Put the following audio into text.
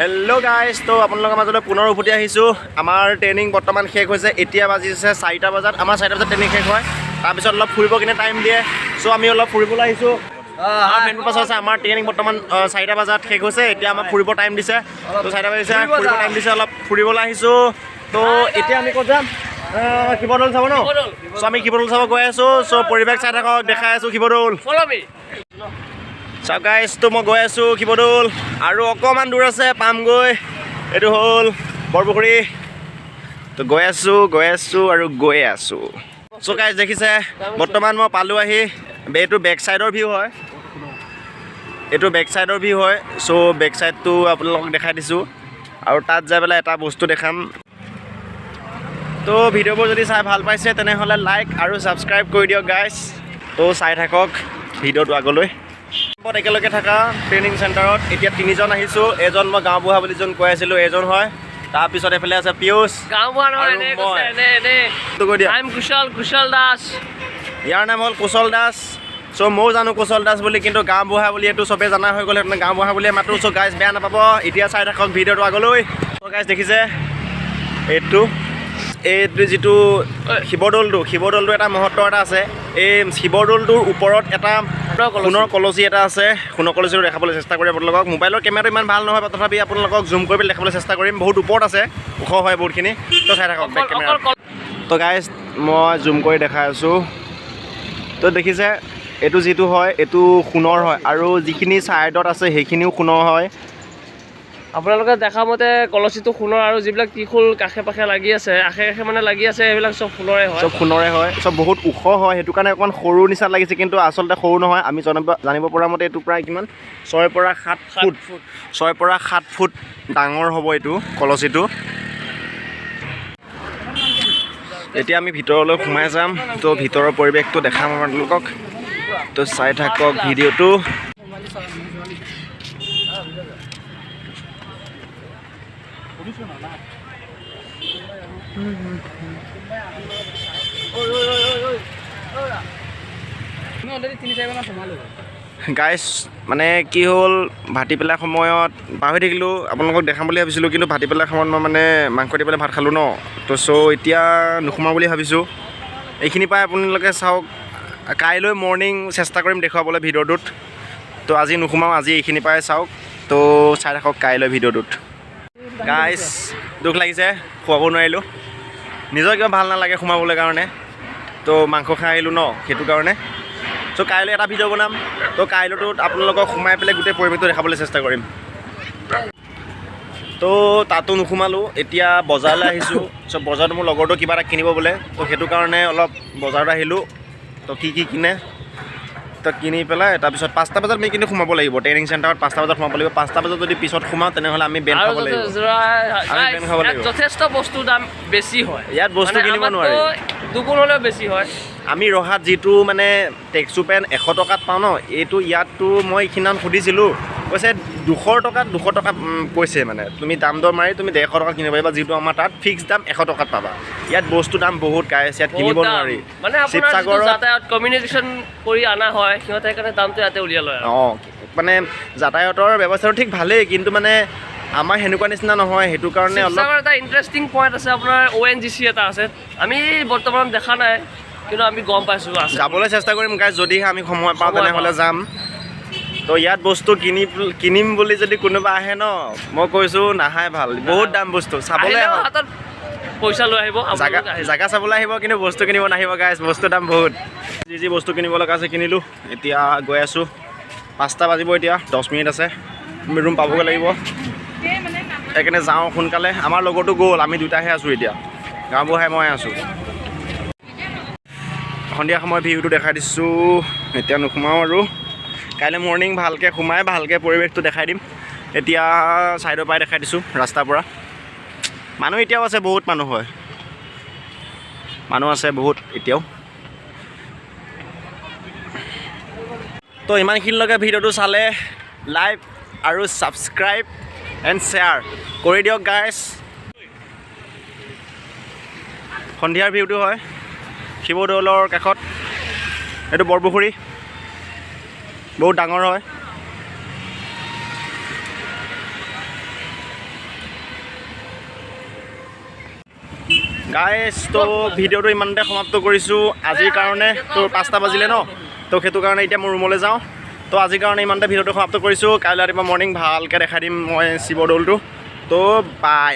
Hello' guys, তো আপোনালোকৰ মাজলৈ পুনৰ উভতি আহিছোঁ। আমাৰ ট্ৰেইনিং বৰ্তমান শেষ হৈছে। এতিয়া বাজিছে 4টা বজাত। আমাৰ 4টা বজাত ট্ৰেইনিং শেষ হয়, তাৰপিছত অলপ ফুৰিব কিনে টাইম দিয়ে। চ' আমি অলপ ফুৰিবলৈ আহিছোঁ। আমাৰ ফ্ৰেণ্ডৰ পাছত আছে। আমাৰ ট্ৰেইনিং বৰ্তমান 4টা বজাত শেষ হৈছে। এতিয়া আমাক ফুৰিব টাইম দিছে। তো 4টা বাজিছে, ফুৰিব টাইম দিছে, অলপ ফুৰিবলৈ আহিছোঁ। তো এতিয়া আমি ক'ত যাম? শিৱদৌল চাব ন? চ' আমি শিৱদৌল চাব গৈ আছোঁ। চ' পৰিৱেশ চাই থাকক, দেখাই আছোঁ শিৱদৌল। চাওক গাইজ, তো মই গৈ আছোঁ শিৱদৌল আৰু অকণমান দূৰ আছে, পামগৈ। এইটো হ'ল বৰপুখুৰী। তো গৈ আছোঁ, গৈ আছোঁ আৰু গৈ আছোঁ। চ' গাইজ, দেখিছে, বৰ্তমান মই পালোঁ আহি। এইটো বেক চাইডৰ ভিউ হয়, এইটো বেক চাইডৰ ভিউ হয়। চ' বেক চাইডটো আপোনালোকক দেখাই দিছোঁ আৰু তাত যাই পেলাই এটা বস্তু দেখাম। তো ভিডিঅ'বোৰ যদি চাই ভাল পাইছে, তেনেহ'লে লাইক আৰু ছাবস্ক্ৰাইব কৰি দিয়ক গাইজ। তো চাই থাকক ভিডিঅ'টো আগলৈ। একেলগে থকা ট্ৰেইনিং চেণ্টাৰত এতিয়া তিনিজন আহিছোঁ। এজন মই গাঁওবুঢ়া বুলি যোন কৈ আছিলোঁ, এজন হয়। তাৰপিছত এইফালে আছে পিয়ুষ। গাঁওবুঢ়া নহয়। আৰু এনে মই। কৈছে, এনে এনে। তো কৈ দিয়া। I am Kushal, Kushal Das. ইয়াৰ নাম হ'ল কুশল দাস। চ' ময়ো জানো কুশল দাস বুলি, কিন্তু গাঁওবুঢ়া বুলি এইটো চবেই জনা হৈ গ'ল, সেইকাৰণে গাঁওবুঢ়া বুলিয়ে মাতোঁ। চ' গাইজ, বেয়া নাপাব। এতিয়া চাই থাকক ভিডিঅ'টো আগলৈ। চ' গাইজ, দেখিছে, এইটো এইটো যিটো শিৱদৌলটো, শিৱদৌলটো এটা মহত্ব এটা আছে। এই শিৱদৌলটোৰ ওপৰত এটা সোণৰ কলচী এটা আছে। সোণৰ কলচীটো দেখাবলৈ চেষ্টা কৰিম আপোনালোকক। মোবাইলৰ কেমেৰাটো ইমান ভাল নহয়, তথাপি আপোনালোকক জুম কৰি পেলাই দেখাবলৈ চেষ্টা কৰিম। বহুত ওপৰত আছে, ওখ হয় বহুতখিনি। তো চাই থাকক বেক কেমেৰা। অকল তো গাইজ, মই জুম কৰি দেখাই আছোঁ। তো দেখিছে, এইটো যিটো হয়, এইটো সোণৰ হয় আৰু যিখিনি ছাইডত আছে সেইখিনিও সোণৰ হয়। আপোনালোকে দেখা মতে কলচীটো সোণৰ আৰু যিবিলাক ত্ৰিশূল কাষে পাশে লাগি আছে, আশে কাষে মানে লাগি আছে, সেইবিলাক চব সোণৰে হয়। চব সোণৰে হয়, চব বহুত ওখ হয়। সেইটো কাৰণে অকণমান সৰু নিচিনা লাগিছে, কিন্তু আচলতে সৰু নহয়। আমি জানিব পৰা মতে এইটো প্ৰায় কিমান, 6ৰ পৰা 7 ফুট, ফুট। 6ৰ পৰা 7 ফুট ডাঙৰ হ'ব এইটো কলচীটো। এতিয়া আমি ভিতৰলৈ সোমাই যাম। তো ভিতৰৰ পৰিৱেশটো দেখাম আপোনালোকক। তো চাই থাকক ভিডিঅ'টো। গাইছ, মানে কি হ'ল, ভাটিবেলা সময়ত পাহৰি থাকিলোঁ, আপোনালোকক দেখাম বুলি ভাবিছিলোঁ, কিন্তু ভাটিবেলা সময়ত মই মানে মাংস দি পেলাই ভাত খালোঁ ন। তো চ' এতিয়া নোসোমাওঁ বুলি ভাবিছোঁ। এইখিনি পাই আপোনালোকে চাওক। কাইলৈ মৰ্ণিং চেষ্টা কৰিম দেখুৱাবলৈ ভিডিঅ'টোত। তো আজি নোসোমাওঁ, আজি এইখিনি পাই চাওক। তো চাই থাকক কাইলৈ ভিডিঅ'টোত। গাইছ, দুখ লাগিছে, খুৱাব নোৱাৰিলোঁ। নিজৰ কিবা ভাল নালাগে সোমাবলৈ কাৰণে। তো মাংস খাই আহিলোঁ ন, সেইটো কাৰণে। চ' কাইলৈ এটা ভিডিঅ' বনাম। তো কাইলৈটোত আপোনালোকক সোমাই পেলাই গোটেই পৰিৱেশটো দেখাবলৈ চেষ্টা কৰিম। তো তাতো নোসোমালোঁ। এতিয়া বজাৰলৈ আহিছোঁ। চ' বজাৰত মোৰ লগৰটো কিবা এটা কিনিব বোলে, তো সেইটো কাৰণে অলপ বজাৰত আহিলোঁ। তো কি কি কিনে, তো কিনি পেলাই তাৰপিছত 5টা বজাত আমি কিন্তু সোমাব লাগিব ট্ৰেইনিং চেণ্টাৰত। 5টা বজাত সোমাব লাগিব। 5টা বজাত যদি পিছত সোমাওঁ, তেনেহ'লে আমি বেন আৰু খাব লাগিব। আমি বেন খাব ইয়াত লাগিব। যথেষ্ট বস্তুৰ দাম বেছি হয়। ইয়াত বস্তু মানে কিনিব আমাতকৈ নোৱাৰি। দুগুণ হ'লেও বেছি হয়। আমি ৰহাত যিটো মানে টেক্সু পেণ্ট 100 টকাত পাওঁ ন, এইটো ইয়াততো মই এইখিনিমান সুধিছিলোঁ, কৈছে 200 টকাত, 200 টকা কৈছে। মানে তুমি দাম দৰ মাৰি তুমি 150 টকাত কিনিব পাৰিবা, যিটো আমাৰ তাত ফিক্স দাম 100 টকাত পাবা। ইয়াত বস্তু দাম বহুত গাইছ, ইয়াত কিনিব বহুত দাম। নোৱাৰি। মানে আপোনাৰ যিটো শিৱসাগৰত যাতায়াত কমিউনিকেশ্যন কৰি অনা হয়, সিহঁতে সেইকাৰণে দামটো ইয়াতে উলিয়াই লয় আৰু। অঁ, মানে যাতায়াতৰ ব্যৱস্থাটো ঠিক ভালেই, কিন্তু মানে আমাৰ সেনেকুৱা নিচিনা নহয়, সেইটো কাৰণে অলপ শিৱসাগৰ এটা ইণ্টাৰেষ্টিং পইণ্ট আছে, আপোনাৰ অ'এনজিচি এটা আছে। আমি বৰ্তমান দেখা নাই, কিন্তু আমি গম পাইছোঁ আছে। যাবলৈ চেষ্টা কৰিম গাইজ, যদিহে আমি সময় পাওঁ। সময় তেনেহ'লে পাওঁ। যাম। তো ইয়াত বস্তু কিনিম বুলি যদি কোনোবা আহে ন, মই কৈছোঁ নাহাই ভাল, বহুত দাম বস্তু। চাবলৈ আহিলেও আহক। হাতত পইচা লৈ আহিব জাগা আপোনালোক আহিলে। জাগা চাবলৈ আহিব, কিন্তু বস্তু কিনিব নাহিব গাইজ, বস্তুৰ দাম বহুত। যি যি বস্তু কিনিব লগা আছে কিনিলোঁ, এতিয়া গৈ আছোঁ। 5টা বাজিব এতিয়া 10 মিনিট আছে, আমি ৰুম পাবগৈ লাগিব, সেইকাৰণে যাওঁ সোনকালে। আমাৰ লগৰটো গ'ল, আমি দুটাহে আছোঁ এতিয়া, গাঁওবুঢ়াই মই আছোঁ। সন্ধিয়া সময়ত ভিউটো দেখাই দিছোঁ। এতিয়া নোসোমাওঁ আৰু, কাইলৈ মৰ্ণিং ভালকৈ সোমাই ভালকৈ পৰিৱেশটো দেখাই দিম। এতিয়া ছাইডৰ পৰাই দেখাই দিছোঁ, ৰাস্তাৰ পৰা। মানুহ এতিয়াও আছে, বহুত মানুহ হয়, মানুহ আছে বহুত এতিয়াও। তো ইমানখিনিলৈকে ভিডিঅ'টো চালে, লাইক আৰু ছাবস্ক্ৰাইব এণ্ড শ্বেয়াৰ কৰি দিয়ক গাইজ। সন্ধিয়াৰ ভিউটো হয় শিৱদৌলৰ কাষত। এইটো বৰপুখুৰী, বহুত ডাঙৰ হয়। গাইজ, তো ভিডিঅ'টো ইমানতে সমাপ্ত কৰিছোঁ আজিৰ কাৰণে। তো 5টা বাজিলে ন, তো সেইটো কাৰণে এতিয়া মই ৰুমলৈ যাওঁ। তো আজিৰ কাৰণে ইমানতে ভিডিঅ'টো সমাপ্ত কৰিছোঁ। কাইলৈ ৰাতিপুৱা মৰ্ণিং ভালকৈ দেখাই দিম মই শিৱদৌলটো। তো বাই।